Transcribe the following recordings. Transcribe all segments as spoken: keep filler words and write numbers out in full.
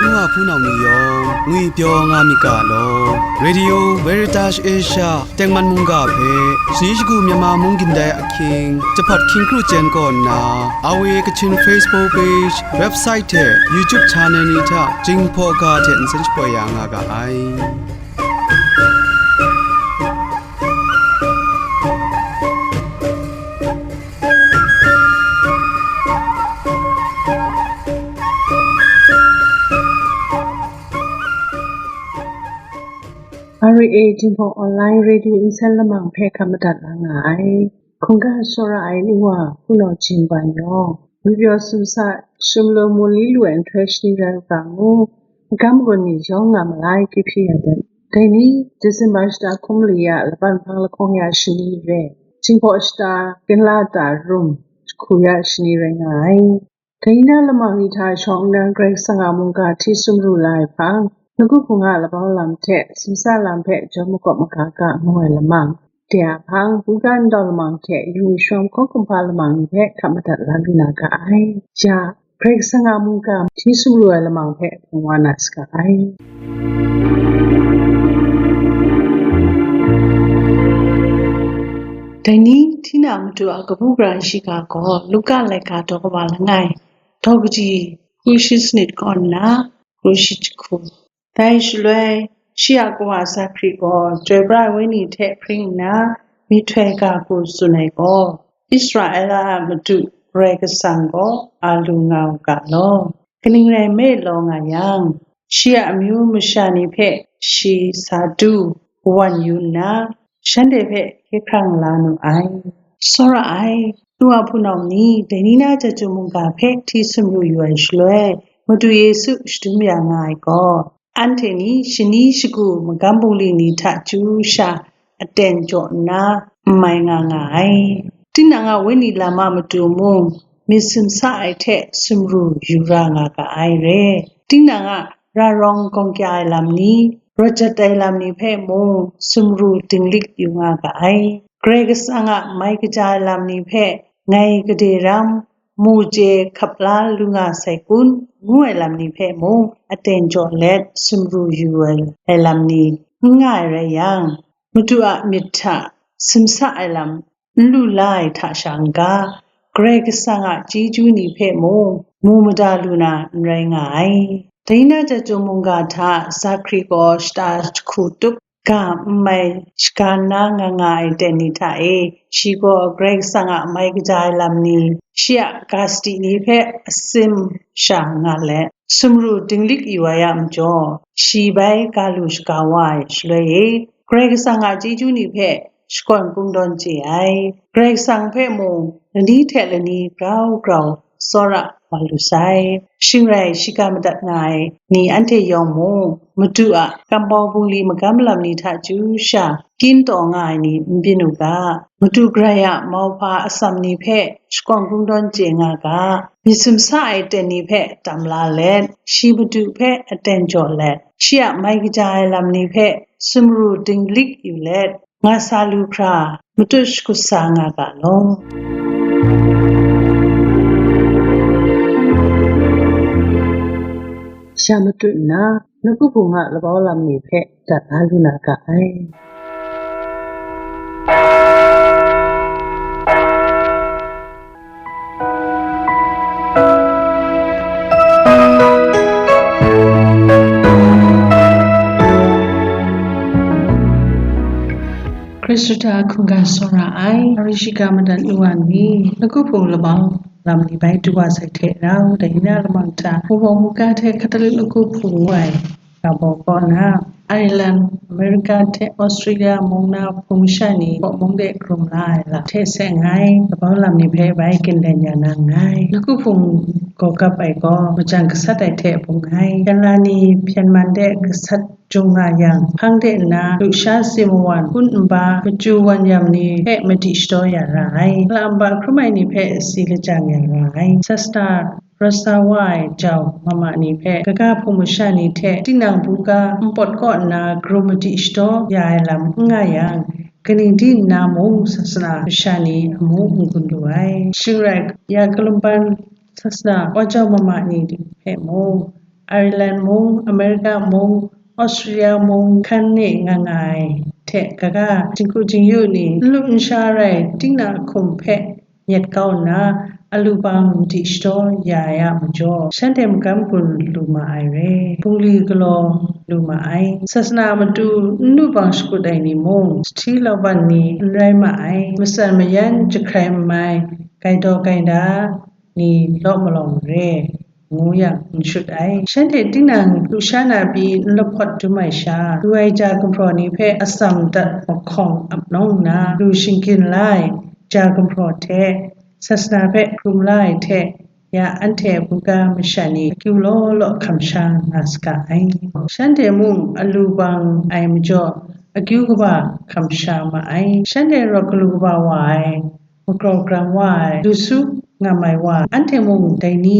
N wa hpunau ni yawng ngwipyaw nga myit ga law. Radio Veritas Asia tengman mungga hpe shani shagu Myanmar mung gindai ahkying, jahpawt hkying kru chyen kaw nna, R V A Kachin Facebook page, website hte YouTube channel ni hta Jinghpaw ga hte nsen shapoi ya nga ga ai. R A Jinghpaw Online Radio nsen lamang hpe hkap madat la nga ai. Hkungga tsawra ai n wa hpunau Jin Ban yawng, ngwipyaw sumsa, sumlum mu li lu ai nhtoi shani rai u ga ngu, magam gun ni yawng nga ma lai, kyu hpyi ya dat. Dai ni, December shata hkum mali ya laban hpang lahkawng ya shani re, Jinghpaw shata ginla ta rum jahku ya shani rai nga ai. Dai ni na lamang ni hta shawng nna Karai Kasang a mungga hti sumru la ai hpang, lagu hpung a labau lam hte sumsa lam hpe jawm makawp maga ga ngu ai lamang, de a hpang, buga ndau lamang hte yu ni shawng hkawng kumhpa lamang ni hpe hkap madat la lu na ga ai. Ya, Karai Kasang a mungga hti sumru ai lamang hpe hpung wa na saga ai. Dai ni, Hti na Madu a kabu gara shiga gaw Luka laika daw kaba langai, daw kaji hku shi sanit kaw nna, kru shi jahku. Dai shaloi, shi a kawa Zakari gaw Chyoi Pra Ai Wenyi hte hpring nna, myihtoi ga hku tsun ai gaw, Israela a Madu Karai Kasang gaw a lu nga u ga law. Kaning rai nme law nga yang, shi a amyu masha ni hpe shi sa du, kawan yu nna, shanhte hpe hkye hkrang la nu ai. Tsawra ai, n wa hpunau ni, dai ni na chyeju mungga hpe hti sumru yu ai shaloi, Madu Yesu shadum ya nga ai gaw, anhte ni shani shagu magam bungli ni hta chyu sha aten jaw nna n mai nga nga ai. Tinang a wenyi lam a matu mung, myit sumsa ai hte sumru yu ra nga ga ai re. Tinang a ra rawng gawng kya ai lam ni, rawt jat ai lam ni hpe mung sumru dinglik yu nga ga ai. Karai Kasang a mai kaja ai lam ni hpe ngai gade ram, mu chye hkap la lu nga sai kun, ngu ai lam ni hpe mung aten jaw let sumru yu ai, ai lam ni n nga ai rai yang, Madu a myit hta sumsa ai lam n lu la ai hta sha n-ga, Karai Kasang a chyeju ni hpe mung mu mada lu na n rai nga ai. Dai na chyeju mungga hta Zakari gaw shata jahku tup ga n mai shaga na nga nga ai ten ni hta e, shi gaw Karai Kasang a mai kaja ai lam ni, shi a ga sadi ni hpe asim sha nga let, sumru dinglik yu ai a majaw, shi bai ga lu shaga wa ai shaloi e, Karai Kasang a chyeju ni hpe shakawn kungdawn chye ai. Karai Kasang hpe mung lani hte lani grau grau tsawra wa lu sai. Shing rai, shiga madat nga ai ni anhte yawng mung, Madu a kambau bungli magam lam ni hta chyu sha, kyin taw nga ai ni n byin u ga, Madu Karai a mauhpa atsam ni hpe shakawn kungdawn chye nga ga, myit sumsa ai ten ni hpe tam la let, shi Madu hpe aten jaw let, shi a mai kaja ai lam ni hpe sumru dinglik yu let, nga sa lu hkra, matut shakut sa nga ga law. Sha matut nna, nawku hpung a labau lam ni hpe dat la lu na ga ai. Hkristu hta hkungga tsawra ai, Hparishiga madat nu wa ni, nawku hpung labau lam ni bai du wa sai hte rau, dai na lamang hta, Wunpawng Hkungga hte Hkatolika nawku hpung ngu ai, ga baw kaw na, Ireland, America hte Australia mung na hpung masha ni kaw mung de hkrum la ai lam hte seng ai, labau lam ni hpe bai ginlen ya na nngai. Nawku hpung gaw gap ai gaw, majan gasat ai hte bung ai. Hpyen la ni hpyen man de gasat jung nga yang, hpang de nna, lusha si mawan, hpun nba, machyu wan yam ni hpe madi shadaw ya ra ai. Hkala nba hkrum ai ni hpe si lajang ya ra ai. Sasana rawt sa wa ai jau mama ni hpe, kaga hpung masha ni hte tinang buga npawt kaw nna, karum madi shadaw ya ai lam n nga yang, kaning di nna mung sasana masha ni amu n gun lu ai. Shing rai, ya kalumpan sasana wa jau mama ni hpe mung, Ireland mung, America mung, Australia mung, hkan ne nga nga ai hte kaga, jinghku jingyu ni, n lup n sha rai, tinang a hkum hpe nyet kau nna, alu bang madi shadaw ya ai a majaw, shanhte magam gun lu ma ai re, bungli galaw lu ma ai. Sasana a matu n lu bang shakut ai ni mung, sahti lauban ni n rai ma ai, matsan mayan jahkrai n mai, gaidaw gaida ni law malawng re, ngu yang n shut ai. Shanhte tinang lusha na pyi n lahpawt dum ai sha, lu ai ja gumhpraw ni hpe atsam dat mahkawng ap nawng nna, lu shingkyin la ai ja gumhpraw hte, sasana hpe hkrum la ai hte, ya anhte buga masha ni akyu law law hkamsha nga saga ai. Shanhte mung alu bang ai majaw, akyu kaba hkamsha ma ai. Shanhte rawt galu kaba wa ai, magraw grang wa ai, lu su ngam ai wa, anhte mung dai ni,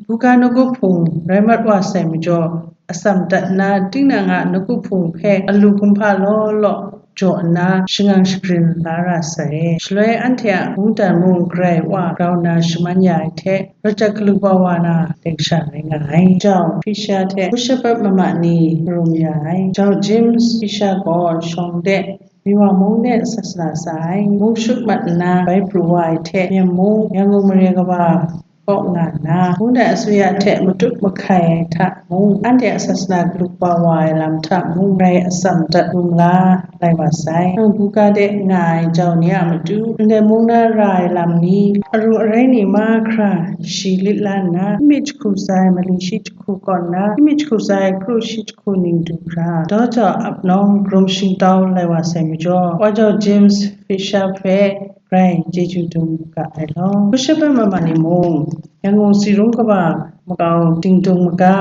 buga nawku hpung rai mat wa sai majaw, atsam dat nna, tinang a nawku hpung hpe alu kumhpa law law jaw nna, shangang shagrin la ra sai. Shaloi anhte a mungdan mung garai wa grau nna shaman ya ai hte, rawt galu kaba wa na dai kasha rai nga ai. Jau Fisher hte Elizabeth mama ni marum ya ai. Jau James Fisher gaw shawng de Miwa mung de sasana sa ai, mung shut mat nna bai pru wa ai hte, Myen mung, Yangon mare kaba kaw nga nna, mung dai asuya hte matut mahkai ai hta mung, anhte a sasana galu kaba wa ai lam hta mung, rai atsam dat rum la lai wa sai. Nang buga de nga ai jau ni a matu, ndai mung na ra ai lam ni, aru arai ni mahkra shi lit la nna, myit jahku tsa ai mali shi jahku kaw nna, myit jahku tsa ai kru shi jahku ning du hkra, daw jau ap nawng, grum shingtau lai wa sai majaw, wa jau James Fisher hpe grai chyeju dum ga ai law. Elizabeth mama ni mung, Yangon tsi rung kaba makau dingdung maga,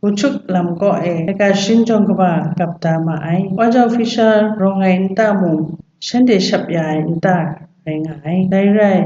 Wuchuk lam kaw e laika shin jawng kaba gap da ma ai. Wa jau Fisher rawng ai nta mung, shanhte shap ya ai nta rai nga ai. Dai rai,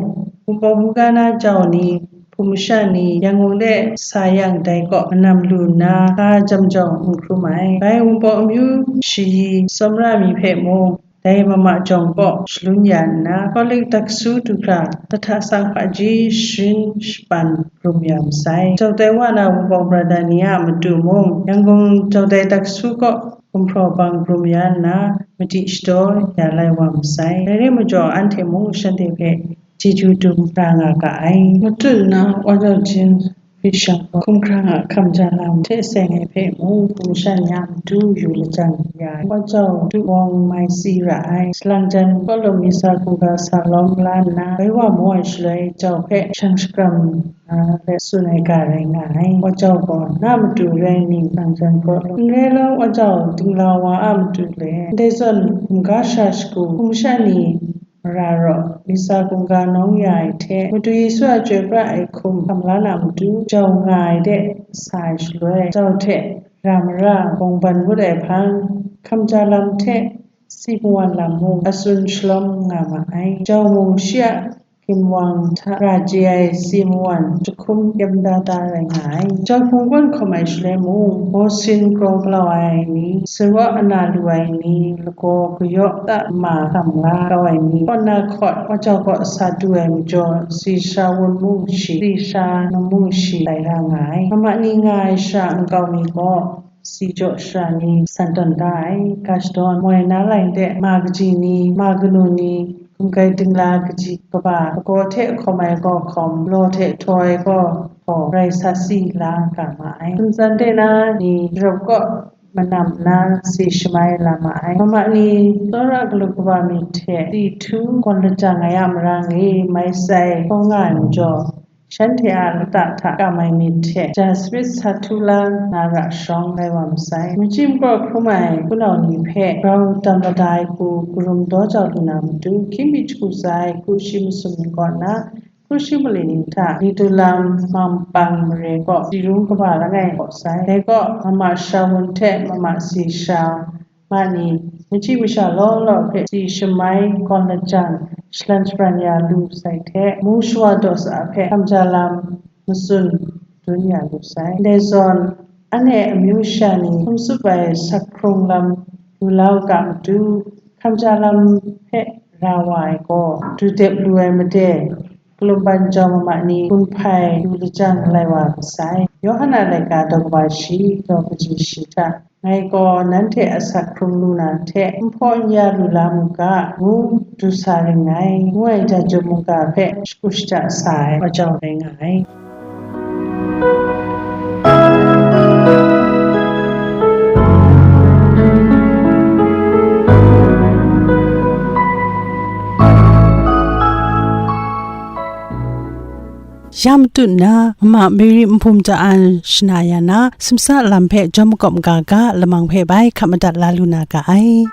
Wunpawng buga na jau ni, hpung masha ni, Yangon de sa yang dai kaw manam lu nna, ga jam jawng n hkrum ai. Bai Wunpawng amyu shayi tsawmra mi hpe mung, dai mama jawng kaw shalun ya nna, Kawlik daksu du hkra, tahta sang hpaji sharin shapan rum ya masai. Jau tai wa na Wunpawng brata ni a matu mung, Yangon jau tai daksu kaw gumhpraw bang rum ya nna, madi shadaw ya lai wa masai. Dai rai majaw, anhte mung shanhte hpe chyeju dum ra nga ga ai. Matut nna, wa jau James Fisher gaw hkumhkrang a hkamja lam hte seng ai hpe mung, hpung masha ni a matu yu lajang ya ai. Wa jau du wawng mai tsi ra ai. Salang jan Kawlum misa hkungga sa lawm la nna, bai wa mu ai shaloi, jau hpe shang shakram na let tsun ai ga rai nga ai. Wa jau gaw, na matu rai ning, salang jan Kawlum, n rai law, wa jau dingla wa a matu le, ndai zawn hkum ga sha shagu, hpung masha ni mara raw, misa hkungga nawng ya ai hte, Madu Yesu a chyoi pra ai hkum hkam la na matu, jau nga ai de sa ai shaloi, jau hte ra mara bawng ban ngut ai hpang, hkamja lam hte si mawan lam mung, atsun shalawm nga ma ai. Jau mung shi a ginwang hta ra chye ai si mawan jahkum kyem da da rai nga ai. Jau hpung kawn hkawm ai shaloi mung, bawsin kraw galau ai ni, sara ana lu ai ni, lagaw kayaw ta ma hkam la kau ai ni, hkawt na hkawt, wa jau kaw sa du ai majaw, si sara wun mung shi, si sara num mung shi, tai ra nga ai. Mama ni nga ai shara nkau mi gaw, si jaw shara ni san tawn da ai. Ga shadawn moi na lai de, ma kaji ni, ma kanu ni, hkum kai dingla kaji kaba, lagaw hte hkawm ai gaw hkawm, law hte htaw ai gaw htaw, rai sa si la ga ma ai. Hkum tsan de na ni, rap kaw manam nna si shamai la ma ai. Mama ni, tsawra galu kaba myit hte si htu gawn lajang ai a marang e, mai sai hkaw nga ai majaw, shanhte a lata hta kam ai myit hte ja sanit sa htu la na ra shawng rai wa masai. Machyi makaw hkrum ai hpunau ni hpe grau tam lada ai hku karum daw jau lu na matu, hkying mi jahku tsa ai hku shi masum ni kaw na, hku shi mali ni hta, li du lam Mampang mare kaw, si rung kaba langai kaw sai. Dai kaw, mama sara wun hte mama si sara ma ni, machyi masha law law hpe si shamai gawn lajang, shalan shabran ya lu sai hte, mung shawa daw sa hpe hkamja lam matsun dun ya lu sai. Ndai zawn, anhte amyu sha ni hkum tsup ai sak hkrung lam lu la u ga matu, hkamja lam hpe ra wa ai gaw, du dep lu ai made, kalum ban jau mama ni gun hpai lu lajang lai wa masai. Yawhan a laika daw kaba shi, daw kaji shi hta, ngai gaw nanhte asak hkrung lu na hte, n hpaw n ya lu la mu ga, ngu du sa ring ngai, ngu ai janjum mungga hpe shagu shada sa ai majaw rai nga ai. Ya matut nna, Mama Mary nhpum ta an shana ya na, simsa lam hpe jawm makawp maga ga, lamang hpe bai hkap madat la lu na ga ai.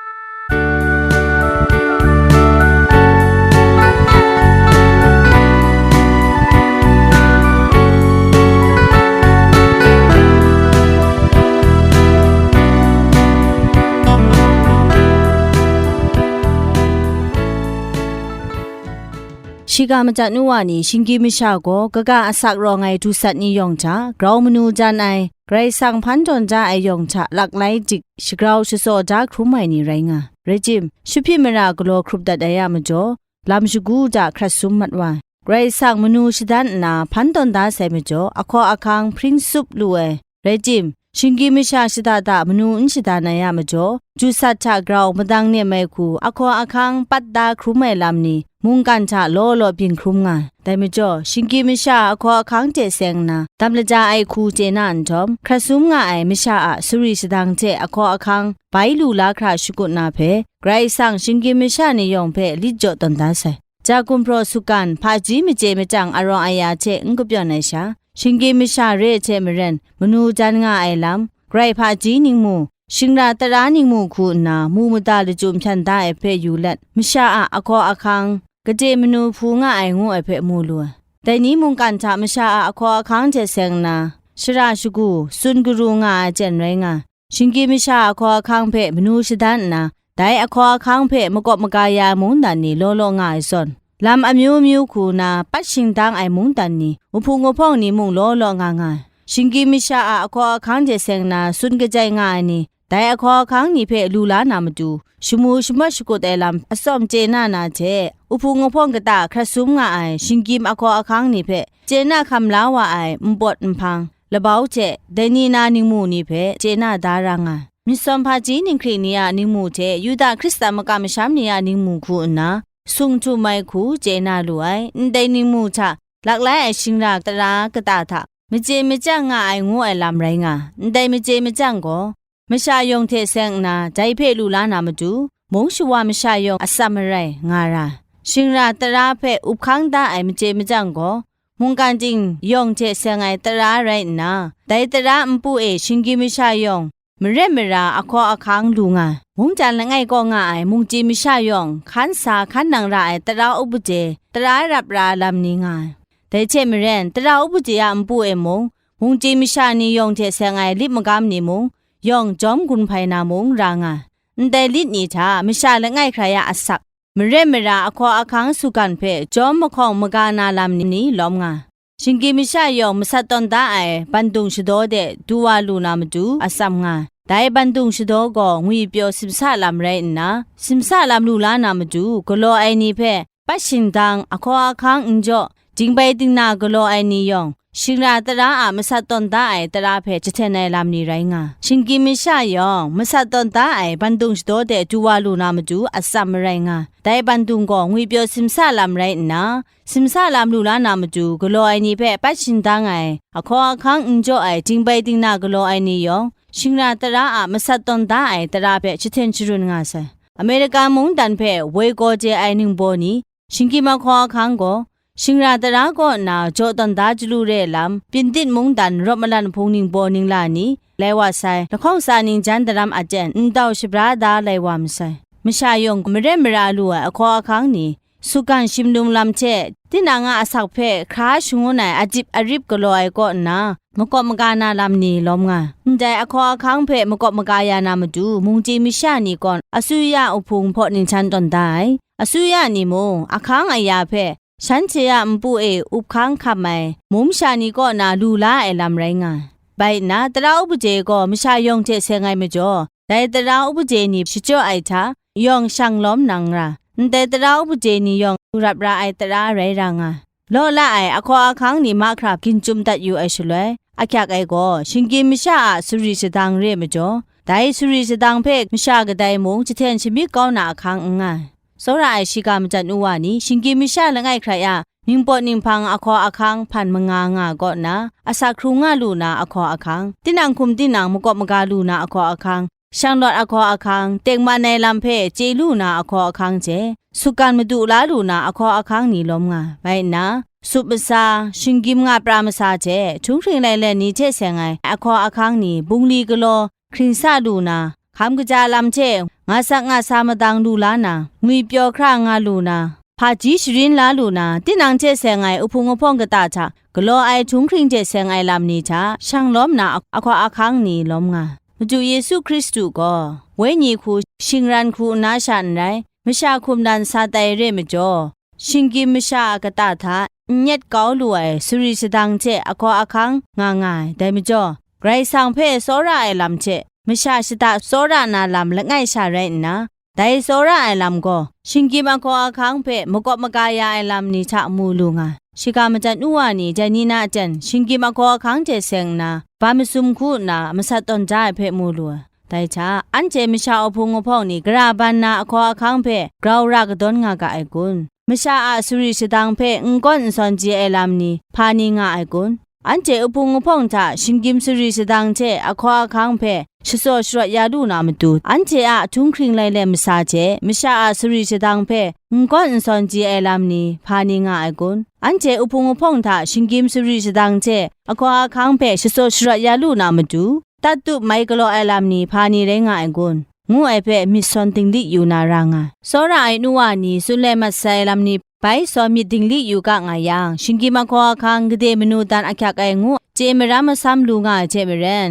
Shiga madat nu wa ni, shinggyim masha gaw kaga asak rawng ai dusat ni yawng hta, grau manu jan ai, Karai Kasang hpan tawn da ai yawng hta laklai dik shagrau shatsaw da hkrum ai ni rai nga. Rai tim, shahpyi mara galaw hkrup dat ai a majaw, lam shagu hta hkrat sum mat wa, Karai Kasang manu shadan nna hpan tawn da sai majaw, ahkaw ahkang hpring sup lu ai. Rai tim, shinggyim masha shada da manu n shadan ai a majaw, dusat hta grau madang nem ai hku ahkaw ahkang pat da hkrum ai lam ni mungkan hta law law byin hkrum nga ai. Dai majaw, shinggyim masha ahkaw ahkang hte seng nna dam lada ai hku chye na nhtawm, hkrat sum nga ai masha a suri shadang hte ahkaw ahkang bai lu la hkra shakut na hpe, Karai Kasang shinggyim masha ni yawng hpe lit jaw tawn da sai. Ja gumhpraw sukan, hpaji machye machyang arawng aya hte n kapyawn ai sha, shinggyim masha re ai hte maren, manu jan nga ai lam, grai hpaji ningmu, shingra tara ningmu hku nna mu mada lachyum hpyan da ai hpe yu let, masha a ahkaw ahkang, gade manu hpu nga ai ngu ai hpe mu lu ai. Dai ni mungkan hta masha a ahkaw ahkang hte seng nna, shara shagu, tsun garu nga ai chyen rai nga, shinggyim masha ahkaw ahkang hpe manu shadan nna, dai ahkaw ahkang hpe makawp maga ya ai mungdan ni law law nga ai zawn, lam amyu myu hku na pat shingdang ai mungdan ni, wuhpung wuhpawng ni mung law law nga nga ai. Shinggyim masha a ahkaw ahkang hte seng na tsun kajai nga ai ni, dai ahkaw ahkang ni hpe lu la na matu, shamu shamawt shakut ai lam atsawm chye na na hte, wuhpung wuhpawng kata hkrat sum nga ai shinggyim ahkaw ahkang ni hpe chye na hkam la wa ai npawt nhpang, labau hte dai ni na ningmu ni hpe chye na da ra nga ai. Myit sawm hpaji ninghkring ni a ningmu hte Yuda Hkristan makam masham ni a ningmu hku nna, sung htum ai hku chye na lu ai. Ndai ningmu hta laklai ai shingra tara kata hta machye machyang nga ai ngu ai lam rai nga, ndai machye machyang gaw, masha yawng hte seng nna dai hpe lu la na matu, mung shawa masha yawng atsam marai nga ra ai. Shingra tara hpe up hkang da ai machye machyang gaw, mungkan ting yawng hte seng ai tara rai nna, dai tara npu e shinggyim masha yawng maren mara ahkaw ahkang lu nga ai. Mungdan langai kaw nga ai mungchyi masha yawng hkan sa hkan nang ra ai tara upuje, tara rap ra lam ni nga ai. Dai hte maren, tara upuje a npu e mung, mungchyi masha ni yawng hte seng ai lit magam ni mung, yawng jawm gun hpai na mung ra nga ai. Ndai lit ni hta masha langai hkrai a asak, maren mara ahkaw ahkang sugan hpe jawm mahkawng maga na lam ni lawm nga ai. Shinggyim masha yawng masat tawn da ai bandung shadaw de du wa lu na matu atsam nga ai. Dai bandung shadaw gaw ngwipyaw simsa lam rai nna, simsa lam lu la na matu galaw ai ni hpe pat shingdang, ahkaw ahkang n jaw, dingbai dingna galaw ai ni yawng, shingra tara a masat tawn da ai tara hpe jahten ai lam ni rai nga ai. Shinggyim masha yawng masat tawn da ai bandung shadaw de du wa lu na matu atsam marai nga ai. Dai bandung gaw ngwipyaw simsa lam rai nna, simsa lam lu la na matu galaw ai ni hpe pat shingdang ai, ahkaw ahkang n jaw ai, dingbai dingna galaw ai ni yawng, shingra tara a masat tawn da ai tara hpe jahten sharun nga sai. Amerika mungdan hpe woi gaw chye ai ningbaw ni, shinggyim ahkaw ahkang gaw, shingra tara kaw nna jaw tawn da chyalu re ai lam, Pyindit mungdan rawt malan hpung ningbaw ningla ni, lai wa sai, lahkawng tsa ningjan daram aten ndau shabra da lai wa masai. Masha yawng maren mara lu ai ahkaw ahkang ni, sugan shimnum lam hte, tinang a asak hpe hkra shangun ai adip arip galaw ai kaw nna, makawp maga na lam ni lawm nga ai. Ndai ahkaw ahkang hpe makawp maga ya na matu, mungchyi masha ni kaw asuya uhpung hpaw ningsan tawn da ai. Asuya ni mung, ahkang aya hpe, shanhte a npu e up hkang hkam ai, mung masha ni kaw na lu la ai lam rai nga ai. Bai nna, tara upuje gaw masha yawng hte seng ai majaw, dai tara upuje ni shachyaw ai hta, yawng shang lawm nang ra, ndai tara upuje ni yawng rap ra ai tara rai ra nga ai. Law la ai ahkaw ahkang ni mahkra ginjum dat yu ai shaloi, ahkyak ai gaw shinggyim masha a suri shadang re majaw, dai suri shadang hpe masha kadai mung jahten shamyit kau na ahkang n nga ai. Tsawra ai shiga majan nu wa ni, shinggyim masha langai hkrai a ningpawt ninghpang ahkaw ahkang hpan manga nga kaw nna, asak hkrung nga lu na ahkaw ahkang, tinang hkum tinang makawp maga lu na ahkaw ahkang, shanglawt ahkaw ahkang, tengman ai lam hpe chye lu na ahkaw ahkang hte, sutgan madu la lu na ahkaw ahkang ni lawm nga ai. Bai nna, sup masa, shinggyim nga pra masa hte, htunghkring lailen ni hte seng ai ahkaw ahkang ni, bungli galaw, hkring sa lu na, hkam kaja lam hte nga sak nga sa madang lu la na, ngwipyaw hkra nga lu na, hpaji sharin la lu na, tinang hte seng ai uhpung uhpawng kata hta galaw ai htunghkring hte seng ai lam ni hta shang lawm na ahkaw ahkang ni lawm nga. Madu Yesu Hkristu gaw, Wenyi hku shingran hku nna sha n rai, masha hkum nan sa tai re majaw, shinggyim masha a kata hta n yet kau lu ai suri shadang hte ahkaw ahkang nga nga ai. Dai majaw, Karai Kasang hpe tsawra ai lam hte masha shada tsawra na lam langai sha rai nna, dai tsawra ai lam gaw, shinggyim ahkaw ahkang hpe makawp maga ya ai lam ni hta mu lu nga. Shiga majan nu wa ni dai ni na aten shinggyim ahkaw ahkang hte seng nna, ban masum hku nna masat tawn ja ai hpe mu lu ai. Dai hta, anhte masha uhpung uhpawng ni gara ban na ahkaw ahkang hpe grau ra kadawn nga ga ai kun? Masha a suri shadang hpe n gawn n sawn chye ai lam ni hpa ni nga ai kun? Anhte uhpung uhpawng hta shinggyim suri shadang hte ahkaw ahkang hpe shatsaw sharawt ya lu na matu, anhte a htunghkring lailen masa hte masha a suri shadang hpe n gawn n sawn chye ai lam ni hpa ni nga ai kun? Anhte uhpung uhpawng hta shinggyim suri shadang hte ahkaw ahkang hpe shatsaw sharawt ya lu na matu, tattup mai galaw ai lam ni hpa ni rai nga ai kun? Ngu ai hpe myit sawn dinglik yu na ra nga ai. Tsawra ai nu wa ni tsun lai mat sai lam ni bai sawn myit dinglik yu ga nga yang, shinggyim ahkaw ahkang gade manu dan ahkyak ai ngu chye maram masam lu nga ai hte maren,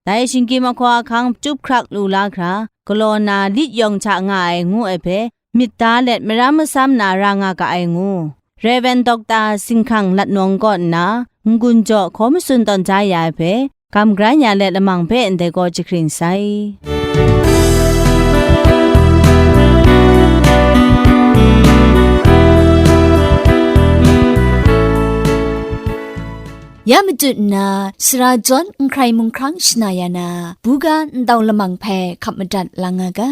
dai shinggyim ahkaw ahkang chyup hkrak lu la hkra, galaw na lit yawng hta nga ai ngu ai hpe myit da let maram masam na ra nga ga ai ngu, Rev. Dokta Singhkang Latnawng kaw nna n-gun jaw hkaw matsun tawn ja ya ai hpe, gam grai ya let lamang hpe ndai gaw jahkring sai. Ya matut nna, sara jawn n hkrai mung hkrang shana ya na, buga ntau lamang hpe hkap madat la nga ga.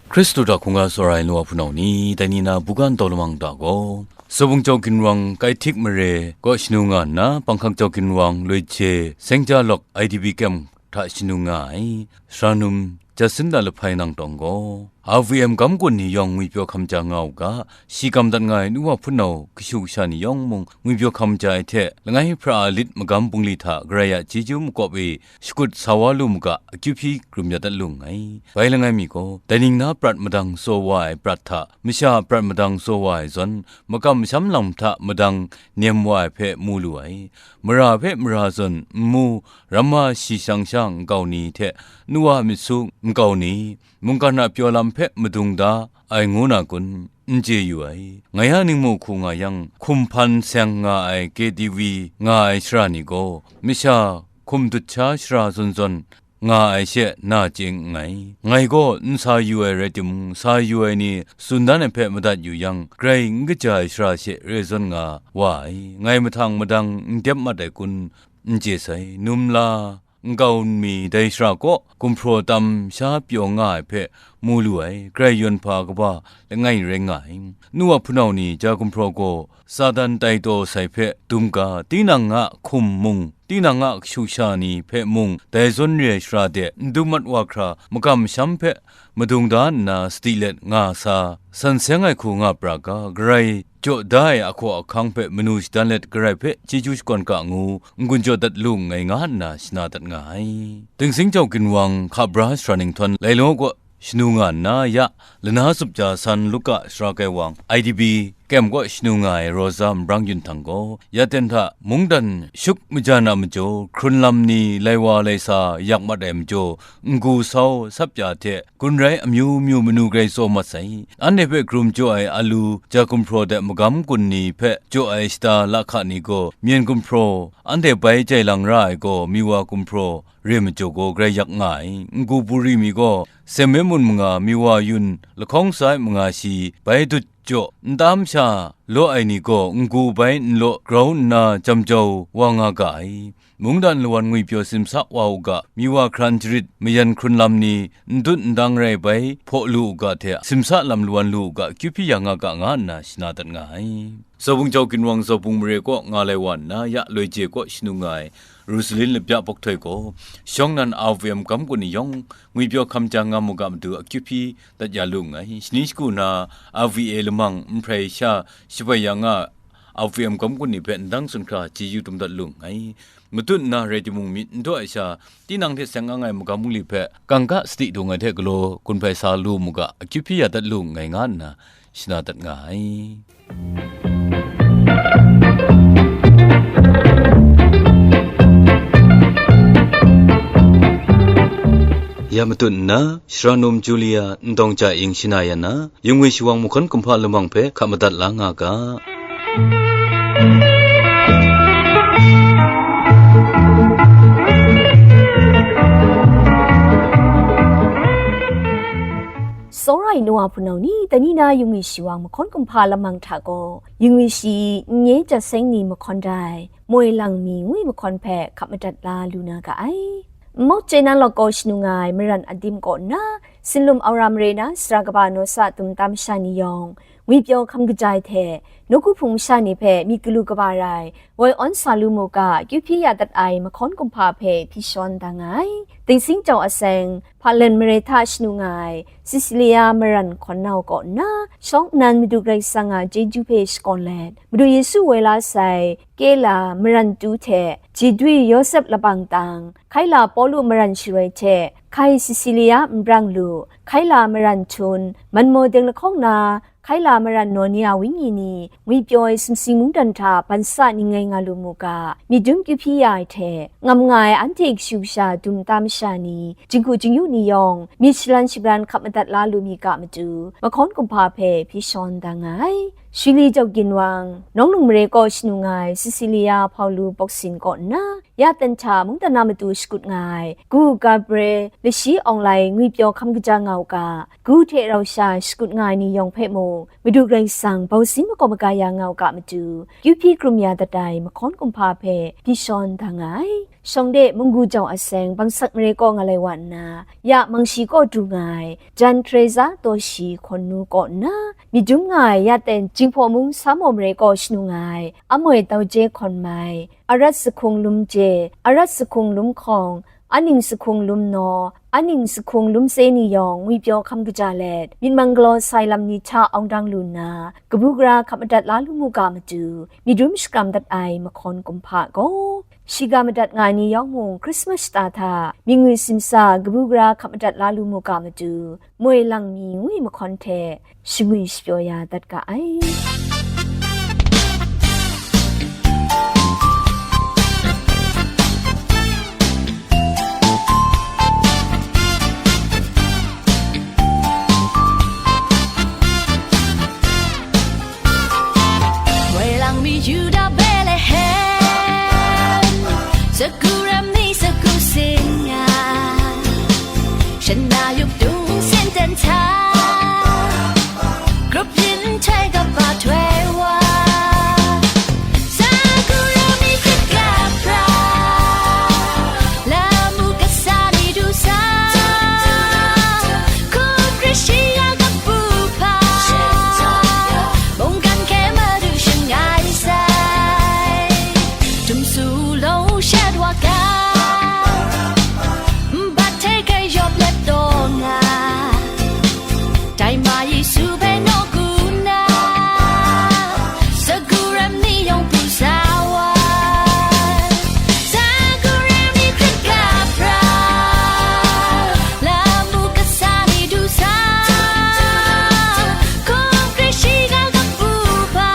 Hkristu hta hkungga tsawra ai nu wa hpunau ni, dai ni na buga ntau lamang hta gaw, Sobung Jau Ginwang, Kaihtik Mare kaw shanu nga nna, Panghkak Jau Ginwang, Loiche, Sengja Lawk I D P Camp hta shanu nga ai, sara num Jacinta Lahpai Nang Tawng gaw, R V M gam gun ni yawng ngwipyaw hkam ja nga u ga, shi gam dat nga ai nu wa hpunau kashu kasha ni yawng mung ngwipyaw hkam ja ai hte, langai hpra a lit magam bungli hta Karai a chyeju makawp e shakut sa wa lu mu ga, akyu hpyi krum ya dat lu nngai. Bai langai mi gaw, dai ning na prat madang tsaw wa ai prat hta, masha a prat madang tsaw wa ai zawn, makam masham lam hta madang nem wa ai hpe mu lu ai. Mara hpe mara zawn n mu, ramma shi shang sha nkau ni hte nu wa myit su nkau ni, mungkan a pyaw lam hpe madung da ai ngu na kun, n chye yu ai. Ngai a ningmu hku nga yang, hkum hpan seng nga ai K T V nga ai shara ni gaw, masha hkum dut sha shara zawn zawn nga ai she na chye nngai. Ngai gaw n sa yu ai rai timung, sa yu ai ni tsun dan ai hpe madat yu yang, grai n kaja ai shara she re zawn nga wa ai. Ngai mahtang madang n dep mat ai kun, n chye sai. Num la, nkau nmi dai shara kaw gumhpraw tam sha pyaw nga ai hpe mu lu ai, grai yawn hpa kaba langai rai nga ai. Nu wa hpunau ni ja gumhpraw gaw Satan tai taw sai hpe dum ga, tinang a hkum mung, tinang a kashu kasha ni hpe mung, dai zawn re ai shara de n dum mat wa hkra, makam masham hpe madung da nna sadi let nga sa, san seng ai hku nga pra ga, Karai jaw da ai ahkaw ahkang hpe manu shadan let Karai hpe chyeju shakawn ga ngu n-gun jaw dat lu nngai nga nna shana dat nga ai. Dingsing Jau Ginwang hka bra shara ninghtawn Lailaw kaw shanu nga nna ya, lana tsup ja san Luka shara kai wang, I D P Kem kaw shanu nga ai Rosa Nbrang Yun Htang gaw, ya ten hta mungdan shup majan a majaw, hkrun lam ni lai wa lai sa yak mat ai majaw, n-gu sau sap ya hte gun rai amyu myu manu grai tsaw mat sai. Anhte hpe hkrum jaw ai alu, ja gumhpraw de magam gun ni hpe jaw ai shata lahka ni gaw, myen gumhpraw, anhte bai jai lang ra ai gaw, miwa gumhpraw re majaw gaw grai yak nga ai. N-gu buri mi gaw, seme mun manga, miwa yun lahkawng sa ai manga shi, bai dut jaw, nta masha law ai ni gaw, n-gu bai n law grau nna jam jau wa nga ga ai. Mungdan lawan ngwipyaw simsa wa u ga, miwa hkran jarit mayan hkrun lam ni, n dut n dang rai bai hpaw lu u ga hte, simsa lam lawan lu u ga, akyu hpyi ya nga ga, nga nna shana dat nga ai. Zaubung jau ginwang zaubung mare kaw nga lai wa nna, ya loi je kaw shanu nga ai, Rosalin Labya Bawk Htoi gaw, shawng nan R V M gam gun ni yawng, ngwipyaw hkam jang nga mu ga matu akyu hpyi dat ya lu nngai. Shani shagu na R V A lamang nhprai sha shabai ya nga, R V M gam gun ni hpe ndang sunhkra chyeju dum dat lu nngai. Matut nna rai timung, myit n daw ai sha, tinang hte seng ang ai magam bungli hpe kangka sadi dung ai hte galaw gun hpai sa lu mu ga, akyu hpyi ya dat lu nngai, nga nna shana dat nga ai. Ya matut nna, Shara Num Julia Ndawng Ja Ing shana ya na, yungwi shawang mahkawn kumhpa lamang hpe hka madat la nga ga. Tsawra ai nu wa hpunau ni, dai ni na yungwi shawang mahkawn kumhpa lamang hta gaw, yungwi shi n-, nye jat seng ni mahkawn dai, moi lang mi ngwi mahkawn hpe hka madat la lu na ga ai. N mawk chye nan law kaw shanu nga ai maran adim kaw nna, sinlum aura mare na sara kaba nawsa dum tam sha ni yawng, ngwipyaw hkam kaja ai hte, nawku hpung masha ni hpe myit galu kaba rai, woi awn sa lu mu ga, akyu hpyi ya dat ai mahkawn kumhpa hpe hpyi shawn da nga ai. Dingsing jau aseng, Hpalen mare hta shanu nga ai, Cecilia maran hkawn nau kaw nna, shawng nnan Madu Karai Kasang a chyeju hpe shakawn let, Madu Yesu woi la sai, Kela maran tu hte, Jedwi Yawsep labang tang, Hkaila Pawlu maran sharoi hte, Hkai Cecilia n brang lu, Hkaila maran htun, Manmaw deng lahkawng na, Hkaila maran naw ni a wenyi ni, ngwipyaw ai sumsing mungdan hta ban sa ning ngai nga lu mu ga, myit dum kyu hpyi ya ai hte, ngam nga ai anhte kashu kasha dum tam masha ni, jinghku jingyu ni yawng, myit shalan shabran hkap madat la lu mi ga matu, mahkawn kumhpa hpe hpyi shawn da nga ai. Shili jau ginwang, Nawng Lung mare kaw shanu nga ai Cecilia Hpaulu Bawksin kaw nna, ya ten hta mungdan na matu shakut nga ai, Gu Gabriel lashi awng lai ngwipyaw hkam kaja nga u ga, Gu hte rau sha shakut nga ai ni yawng hpe mung, Madu Karai Kasang bausin makawp maga ya nga u ga matu, kyu hpyi krum ya dat ai mahkawn kumhpa hpe hpyi shawn da nga ai. Shawng de munggu jau aseng bangsak mare kaw nga lai wa nna, ya mangshi kaw du nga ai, Jan Teresa taw shi hkawn nu kaw nna, myit dum nga ai ya ten Jinghpaw mung Samo mare kaw shanu nga ai, Amoi Tau Je hkawn mai, Arat Sahkung Lum Je, Arat Sahkung Lum Hkawng, Aning Sahkung Lum Naw, Aning Sahkung Lum Tse ni yawng ngwipyaw hkam kaja let, myit mang galaw sai lam ni hta awng dang lu nna, kabu gara hkap madat la lu mu ga matu, myit dum shakram dat ai mahkawn kumhpa gaw, shiga madat nga ai ni yawng mung Krismas shata hta myit ngwi simsa kabu gara hkap madat la lu mu ga matu, moi lang mi ngwi mahkawn hte shangwi shapyaw ya dat ga ai. Woi lang mi Yuda Betlehem, sagu ram ni sagu sing nga, shana yup dung sin ten hta, grup yin htoi kaba htoi wa, sagu ram ni hkrit ga pra, lamu kasa ni du sa, hkum hkrit shi ya kabu hpa, mungkan hkye madu shangai sai, htum su law shet wa ga, nbat hte hkrai yawp let taw nga, dai ma Yesu hpe nawku nna, sagu ram ni yawng pru sa wa, sagu ram ni hkrit ga pra, lamu kasa ni du sa, hkum hkrit shi ga kabu hpa,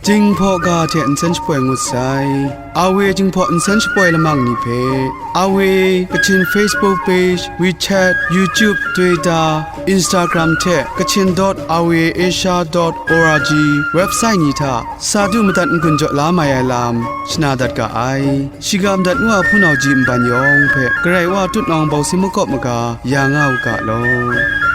Dinghpaw ga hte nsen shapoi ngut sai. Awe Jinghpaw nsen shapoi lamang ni hpe, Awe Kachin Facebook page, WeChat, YouTube, Twitter, Instagram hte Kachin dot awe asia dot org website ni hta sa du madat n-gun jaw la mai ai lam shana dat ga ai. Shiga madat nu a hpunau ji nban yawng hpe Karai Wa tutnawng bawsi makawp maga ya nga u ga law.